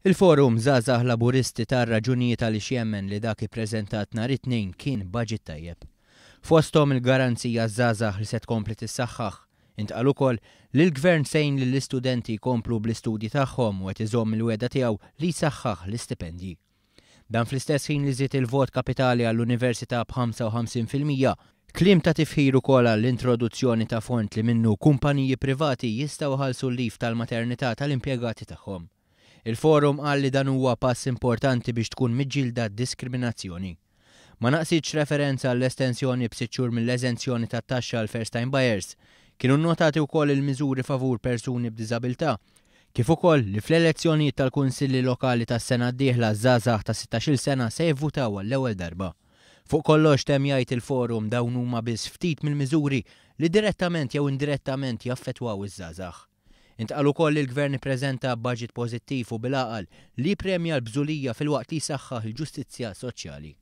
Il-Forum Żgħażagħ Laburisti ta raġunijiet għaliex jemmen li dak ippreżentat nhar it-Tnejn kien baġit tajjeb. Fosthom il-garanzija għaż-żgħażagħ li se tkompli tissaħħaħ. Intqal ukoll li l-Gvern se jgħin lill-istudenti jkomplu bl-istudji tagħhom u qed iżomm il-wegħda tiegħu li jsaħħaħ l-istipendji. Dan fl-istess ħin li żied il-vot kapitali għall-Università b'55%. Kliem ta' tifħir ukoll għall-introduzzjoni ta' fond li minnu kumpaniji privati jistgħu jħallsu l-leave tal-maternità tal-impjegati tagħhom. Il-forum qal li dan huwa pass importanti biex tkun miġġielda d-diskriminazzjoni. Ma naqsitx referenza għall-estensjoni b'sitt xhur mill-eżenzjoni tat-taxxa għal first time buyers. Kienu nnotati wkoll il-miżuri favur persuni b'diżabilità, kif ukoll li fl-elezzjonijiet tal-kunsilli lokali tas-sena d-dieħla żgħażagħ ta' 16-il sena se jivvutaw għall-ewwel darba. Fuq kollox, temm jgħid il-forum, dawn huma biss ftit mill-miżuri li direttament jew indirettament jaffettwaw iż-żgħażagħ. Intqal ukoll li l-Gvern ippreżenta baġit pożittiv u bil-għaqal li jippremja l-bżulija filwaqt li jsaħħaħ il-ġustizzja soċjali.